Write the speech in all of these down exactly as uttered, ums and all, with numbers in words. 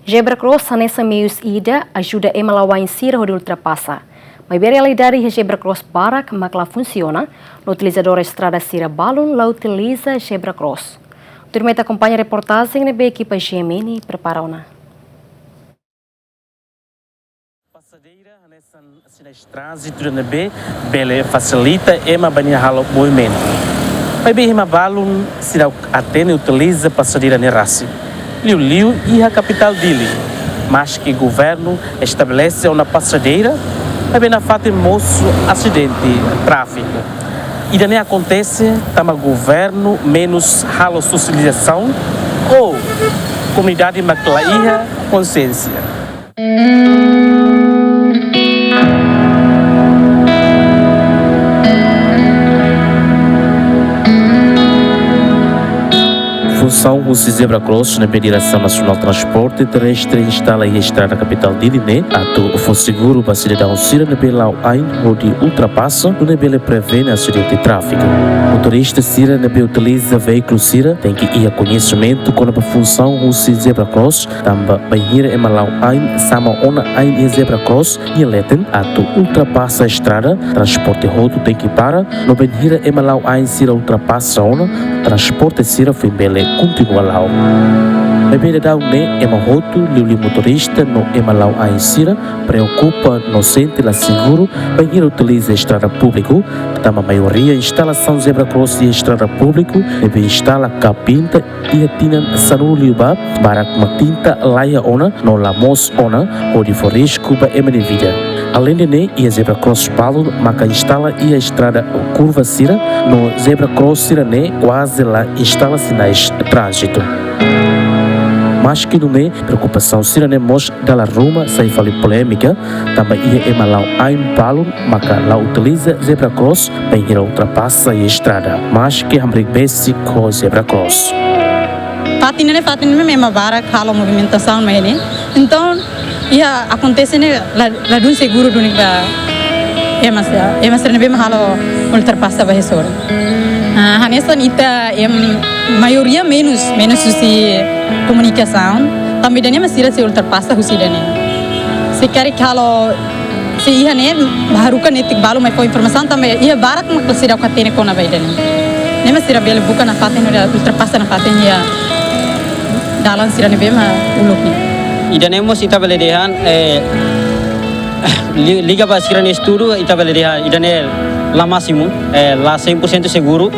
Zebra cross hanesan meius ida ajuda ema la'o ain sira hodi ultrapasa. Maibé realidade iha zebra cross barak mak la funsiona, no utilizadór estrada sira balun la utiliza zebra cross. Tuirmai ita akompaña reportajen ne'ebé ekipa G M N prepara ona. Pasadeira hanesan sinais tránzitu ida ne'ebé bele fasilita ema bainhira halo movimentu. Maibé ema balun seidauk hatene utiliza pasadeira ne'e rasik. Liuliu iha kapitál Dili. Maske governu estabelese ona pasadeira, maibé nafatin mosu asidente tráfiku. Ida-ne'e akontese tanba governu menus halo sosializasaun ou komunidade mak la iha konsiénsia. Funsaun husi zebra cross ne'ebé Diresaun Nasionál Transporte Terrestre instala iha estrada kapitál Dili ne'e atu fó seguru ba sidadaun sira ne'ebé la'o ain hodi ultrapasa, nune'e bele prevene asidente tráfiku. Motorista sira ne'ebé utiliza veíkulu sira tenke iha koñesimentu kona-ba funsaun husi zebra cross, tanba bainhira ema la'o ain sama ona ain iha zebra cross nia leten atu ultrapasa estrada, transporte hotu tenke para, no bainhira ema la'o ain sira ultrapasa ona, transporte sira foin bele kontinua la'o. Maibé daudaun ne'e ema hotu, liuliu motorista no ema la'o ain sira, preokupa no sente la seguru bainhira utiliza estrada públiku, tanba maioria instalasaun zebra cross iha estrada públiku ne'ebé instala ka pinta iha tinan sanulu liubá, barak mak tinta laiha ona no la moos ona, hodi fó risku ba ema nia vida. Aleinde ne'e, iha zebra cross balun maka instala iha estrada kurva sira, no zebra cross sira ne'e kuaze la instala sinais tránzitu. Maske nune'e, preokupasaun sira-ne'e mós dala ruma sai fali polémika, tanba iha ema la'o ain balun maka la utiliza zebra cross bainhira ultrapasa iha estrada, maske hamriik besik ho zebra cross. Fatin ne'e, fatin ne'e ema barak halo movimentasaun mai ne'e. Entaun, iha akontese ne'e la, ladún seguru duni ba ema sira, ema sira ne'ebé mak halo ultrapasa ba iha sorin. Ah, hanesan ita, em, maioria menus, menus husi komunikasaun, tanba ida-ne'e mak sira sei ultrapasa husi ida-ne'e. Se karik halo, se iha ne'e, haruka netik balu mai fó informasaun tanba iha barak mak sira la hatene kona-ba ida-ne'e. Ne'e mak sira bele buka nafatin, ultrapasa nafatin iha dalan sira ne'ebé mak uluk ne'e. Ida-ne'e mós ita bele dehan, eh, li-, liga ba sira-nia estudu, ita bele dehan ida-ne'e la másimu, eh, la cem por cento seguru.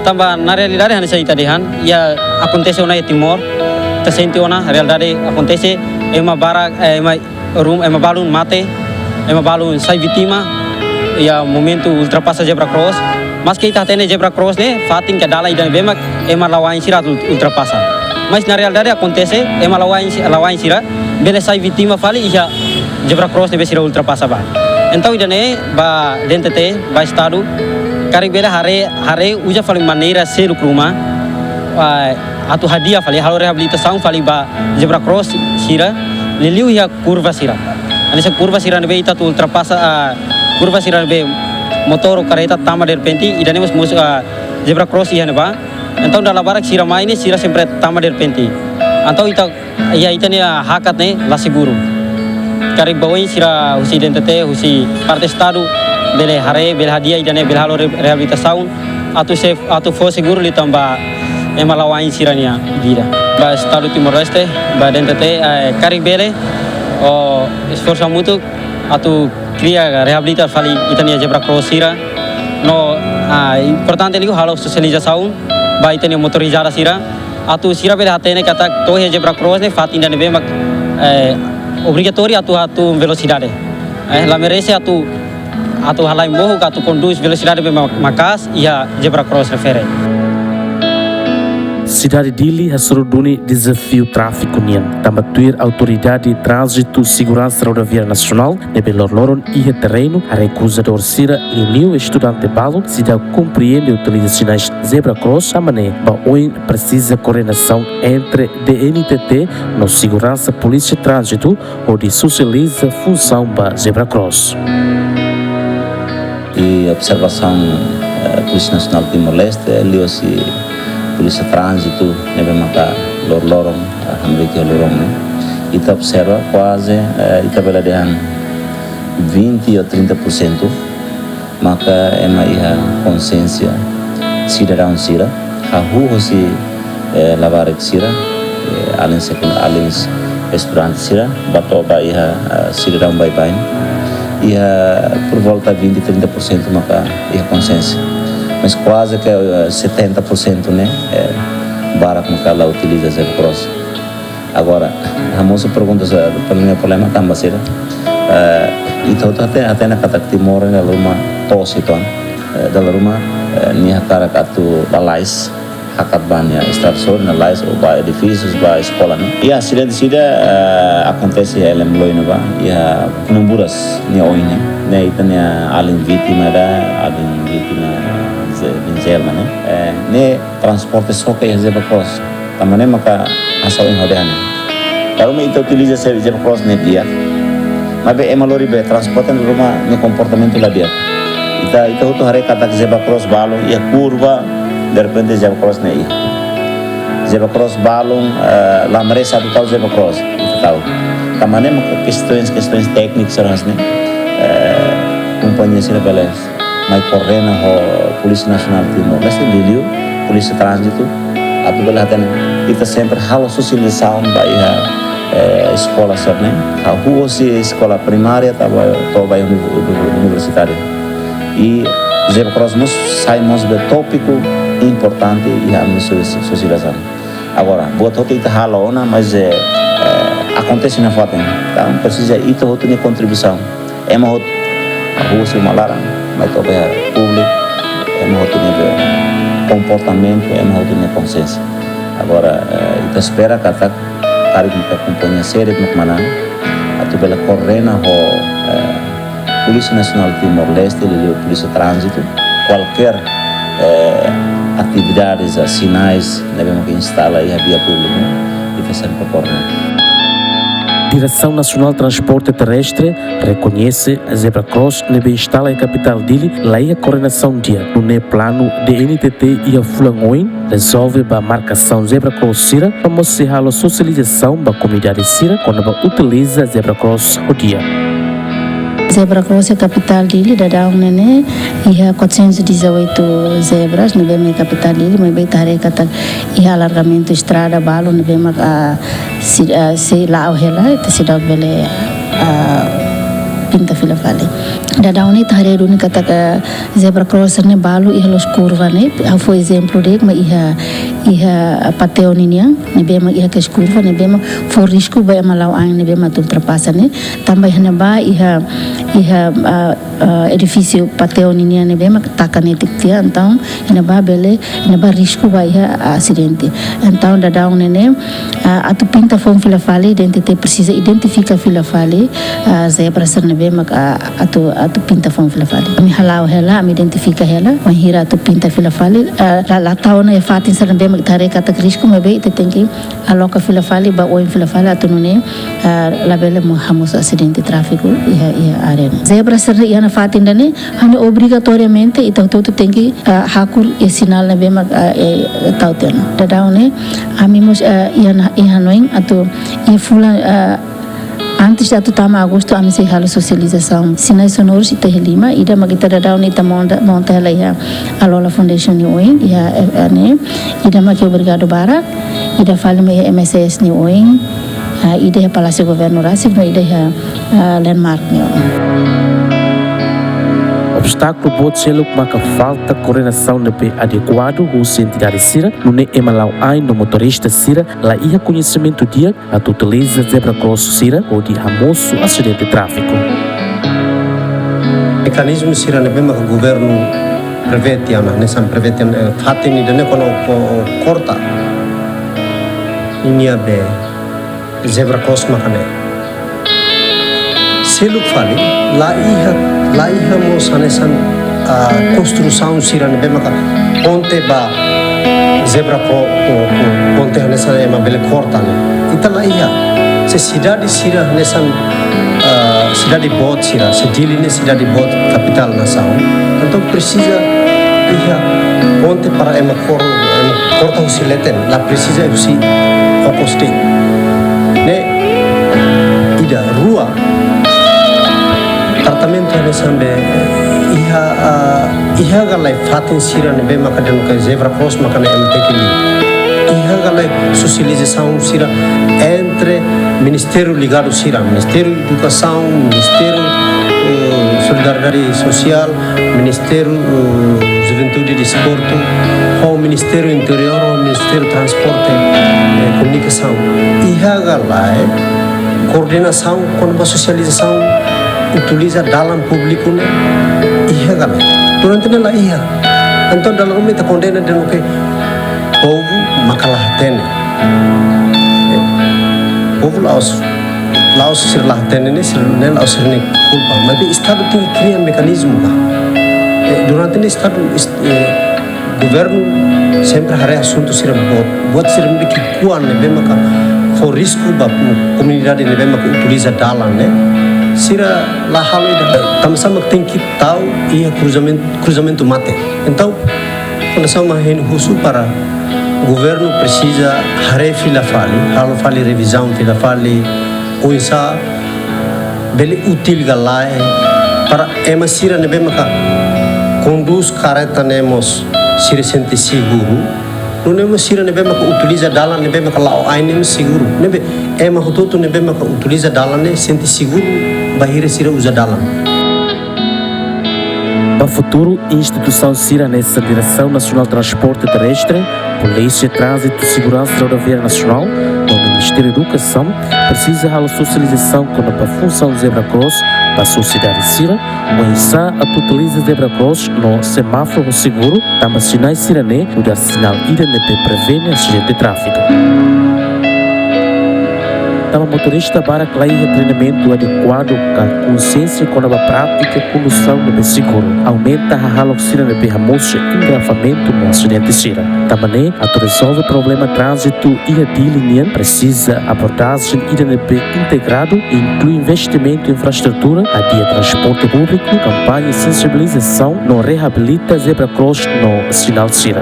Tanba na realidade hanesan ita dehan, iha akontese ona iha Timor, ita sente ona realidade akontese, ema barak, eh, ema rum-, ema balun mate, ema balun sai vítima iha momentu ultrapasa zebra cross. Maske ita hatene zebra cross ne'e fatin ka dalan ida ne'ebé mak ema la'o ain sira atu ultrapasa. Mas na realidade akontese, ema la'o ain si-, la'o ain sira bele sai vítima fali iha zebra cross ne'ebé sira ultrapasa ba. Entaun ida-ne'e ba D N T T, ba Estadu, karik bele haree, haree uza fali maneira seluk ruma, ah, atu hadi'a fali, halo reabilitasaun fali ba zebra cross sira, liuliu iha kurva sira. Hanesan kurva sira ne'ebé ita atu ultrapasa, ah, kurva sira ne'ebé motór ou karreta tama derrepente, ida-ne'e mós, mós, ah, zebra cross iha ne'ebá. Entaun dala barak sira mai ne'e, sira sempre tama derrepente. Entaun ita, iha ita-nia hakat ne'e la seguru. Karik ba oin sira husi D N T T, husi parte Estadu, bele haree, bele hadi'a ida-ne'e, bele halo re-, reabilitasaun, atu se, atu fó seguru liután ba ema la'o ain sira-nia vida. Ba Estadu Timor-Leste, ba D N T T, eh, karik bele, o esforsu hamutuk atu kria, reabilita fali ita-nia zebra cross sira. No, ah, importante liu halo sosializasaun ba ita-nia motorizada sira, atu sira bele hatene katak to'o iha zebra cross ne'e fatin ida ne'ebé mak, eh, obrigatóriu atu, atu velosidade. Eh, la merese atu, atu halai mohok ka atu kondús velosidade be ma-, maka'as iha zebra cross refere. Sidade Dili hasoru duni dezafiu tráfiku nian, tanba tuir Autoridade Tránzitu Seguransa Rodoviária Nasionál ne'ebé loroloron iha terrenu, haree kruzadór sira, liuliu estudante balun, seidauk komprende utiliza sinais zebra cross, tanba ne'e ba oin presiza koordenasaun entre D N T T no seguransa polísia tránzitu, hodi sosializa funsaun ba zebra cross. Iha observasaun, eh, Polísia Nasionál Timor-Leste, liuhusi Polísia Tránzitu, ne'ebé maka loroloron, eh, hamriik iha loron ne'e. Ita observa kuaze, eh, ita bele dehan vinte ou trinta por cento maka ema iha konsiénsia sidadaun sira, hahú hosi, eh, labarik sira, eh, alin sekun-, alin estudante sira, ba to'o ba iha, eh, sidadaun baibain. Iha por volta vinte, trinta por cento maka iha konsiénsia. Mas kuaze ke, eh, setenta por cento ne'e, eh, barak maka la utiliza zebra cross. Agora, hamosu pergunta sa, problema, problema tanba sira. Eh, ita hotu hatene, hatene katak Timor ne'e dala ruma to'os uitoan. Eh, dala ruma, eh, nia hakarak atu lalais, hakat ba nia estrada sorin, lalais, ou ba edifísius, ba eskola ne'e. Iha asidente ida, eh, akontese iha Lemloi ne'ebá, iha Funamburas nia oin ne'e. Ne'e ita-nia alin vítima ida, alin vítima ze-, Benzelma ne'e. Eh, ne'e transporte soke iha zebra cross. Tanba ne'e maka hanesan ohin ha'u dehan ne'e. Dala ruma ita utiliza se zebra cross ne'e di'ak. Maibé ema lori be transporte dala ruma nia komportamentu la di'ak. Ita, ita hotu haree katak zebra cross balun iha kurva, derrepente zebra cross ne'e iha. Zebra cross balun, eh, la merese atu tau zebra cross, ita tau. Tanba ne'e maka kestaun, kestaun tékniku sira hanesan ne'e, eh, kompañia sira bele mai koordena ho Polísia Nasionál Timor-Leste, liuliu Polísia Tránzitu, atu bele hatene. Ita sempre halo sosializasaun ba iha, eh, eskola sira-ne'e, hahú hosi eskola primária to'o ba, to'o ba uni-, uni-, universitária. I zebra cross mós sai mós be tópiku importante iha ami sosi-, sosializasaun. Agora, buat hotu ita halo ona, mas, eh, eh, akontese nafatin. Entaun, presiza ita hotu nia kontribuisaun. Ema hotu, hahú husi uma laran, mai to'o ba públiku, ema hotu nia komportamentu, ema hotu nia konsiénsia. Agora, eh, ita espera katak, karik ita akompaña sira mak manán, atu bele koordena ho, eh, Polísia Nasionál Timor-Leste, liuliu Polísia Tránzitu, kualkér, eh, atividades, ah, sinais ne'ebé mak instala iha via públiku, ita sempre koordena. Diresaun Nasionál Transporte Terrestre rekoñese zebra cross ne'ebé instala iha kapitál Dili la iha koordenasaun di'ak, nune'e planu D N T T iha fulan oin rezolve ba markasaun zebra cross sira, no mós sei halo sosializasaun ba komunidade sira kona-ba utiliza zebra cross ho di'ak. Zebra cross iha kapitál Dili daudaun ne'e iha quatrocentos e dezoito zebras, ne'ebé mak iha kapitál Dili, maibé ita haree katak iha alargamentu estrada balun ne'ebé mak, ah, sei, ah, sei la'o hela, ita seidauk bele, ah, pinta fila fali. Daudaun ne'e ita haree duni katak zebra cross ne'e balu iha loos kurva ne'e, ha'u fó ezemplu de'it mak iha, iha Pateo ninian, ne'ebé mak iha kedas kurva, ne'ebé mak fó risku ba ema la'o ain ne'ebé mak ultrapasa ne'e. Tanba iha ne'ebá iha, iha, ah, ah, edifísiu Pateo ninian ne'ebé mak taka netik tiha, entaun iha ne'ebá bele, iha ne'ebá risku ba iha asidente. Entaun daudaun ne'e ne'e, ah, atu pinta foun fila fali, D N T T presiza identifika fila fali, ah, zebra sira ne'ebé mak, ah, atu, atu pinta foun fila fali. Ami hala'o hela, ami identifika hela, wainhira atu pinta fila fali, ah, la, la tau ona iha fatin sira ne'ebé mak ita haree katak risku, maibé ita tenke aloka fila fali, ba oin fila fali, atu nune'e, ah, labele mós hamosu asidente tráfiku iha, iha área ne'e. Zebra sira iha ona fatin ida-ne'e, hanya obrigatoriamente ita hotu-hotu tenke, ah, hakur iha sinál ne'ebé mak, ah, eh, tau tiha ona. Daudaun ne'e, ami mós, ah, iha ona, iha ona oin atu iha fulan, ah, antes de atu tama agostu, ami sei halo sosializasaun. Sinais sonorus ita iha lima, ida mak ita daudaun ne'e ita monta, monta hela iha Alola Foundation nia oin, iha, eh, eh, ne'e, ida mak iha Obrigadu Barak, ida fali mak iha M S S nia oin, ah, ida iha Palásiu Governu rasik, no ida iha, ah, Landmark nia oin. Obstákulu boot seluk maka falta koordenasaun ne'ebé adekuadu husi entidade sira, nune'e ema la'o ain no motorista sira la iha koñesimentu di'ak atu utiliza zebra cross sira hodi hamosu asidente tráfiku. Mekanizmu sira ne'ebé maka governu prevee tiha ona, hanesan prevee tiha ona, eh, fatin ida-ne'e kona-ba korta ninia be zebra cross maka ne'e. Seluk fali, la iha, la iha mós hanesan, ah, konstrusaun sira ne'ebé maka ponte ba zebra cro-, po-, po-, ponte hanesan ema bele korta ne'e. Ita la iha. Se sidade sira hanesan, ah, sidade boot sira, se Dili ne'e sidade boot kapitál nasaun. Entaun presiza iha ponte para ema kor-, ema korta husi leten, la presiza husi okos de'it. Ne'e, Sambe iha, ah, iha ka lae fatin sira ne'ebé maka dehan katak zebra cross maka ne'e M T Q ni. Iha ka lae sosializasaun sira entre ministériu ligadu sira, Ministériu Edukasaun, Ministériu, eh, Solidariedade Sosiál, Ministériu, eh, Juventude e Desportu, ho Ministériu Interiór, ho Ministériu Transporte, eh, Komunikasaun. Iha ka lae koordenasaun kona-ba sosializasaun utiliza dalan públiku ne'e iha ka lae. Durante ne'e la iha. Entaun dala ruma ita kondena dehan katak povu maka la hatene. Eh, povu la'ós, la'ós sira la hatene ne'e, sira ne'e la'ós sira-nia kulpa. Maibé Estadu tenke kria mekanizmu ka. Eh, durante ne'e Estadu, est-, eh, governu sempre haree asuntu sira boot. Buat sira ne'ebé ki'ikoan ne'ebé maka fó risku ba komunidade ne'ebé maka utiliza dalan ne'e. Sira la halo ida. Tanba sá mak tenke tau iha kruzamentu, kruzamentu mate. Entaun, kona-ba ne'e ha'u husu para governu presiza haree fila fali, halo fali revizaun fila fali, oinsá bele útil ka lae para ema sira ne'ebé maka kondús karreta ne'e mós sira sente seguru. Nune'e mós sira ne'ebé maka utiliza dalan ne'ebé maka la'o ain ne'e mós seguru. Ne'ebé ema hotu-hotu ne'ebé maka utiliza dalan ne'e sente seguru bainhira sira uza dalan. Ba futuru, instituisaun sira hanesan Diresaun Nasionál Transporte Terrestre, Polísia Tránzitu Seguransa Rodoviária Nasionál, no Ministériu Edukasaun, presiza halo sosializasaun kona-ba funsaun zebra cross ba sosiedade sira, oinsá atu utiliza zebra cross no semáforu ho seguru, tanba sinál sira-ne'e nu'udar sinál ida ne'ebé prevene asidente tráfiku. Tanba motorista barak la iha treinamentu adekuadu ka konsiénsia kona-ba prátika kondusaun ne'ebé seguru, aumenta hahalok sira ne'ebé hamosu engarrafamentu no asidente sira. Tanba ne'e, atu rezolve problema tránzitu iha Dili nian, presiza abordajen ida ne'ebé integradu, inklui investimentu infraestrutura, hadi'a transporte públiku, kampaña sensibilizasaun no reabilita zebra cross no sinál sira.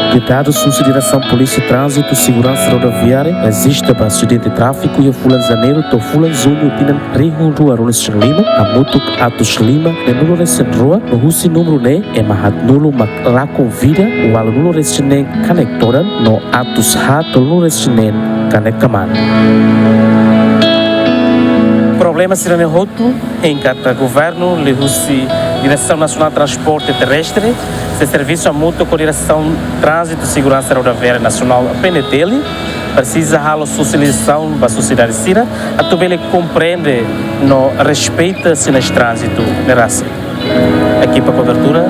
Kuidadu husi Diresaun Polísia Tránzitu Seguransa Rodoviária, rejista ba asidente tráfiku iha fulan Janeiru to'o fulan Juñu tinan rihun rua ruanulu-resin-lima, hamutuk atus lima neenulu-resin-rua, no husi númeru ne'e ema haatnulu mak lakon vida, ualunulu-resin-neen kanek todan, no atus haat tolunulu-resin-neen kanek kamaan. Problema sira-ne'e hotu hein katak governu liuhusi Diresaun Nasionál Transporte Terrestre sei servisu hamutuk ho Diresaun Tránzitu Seguransa Rodoviária Nasionál, P N T L, presiza halo sosializasaun ba sosiedade sira atu bele komprende no respeita sinais tránzitu ne'e rasik. Ekipa kobertura,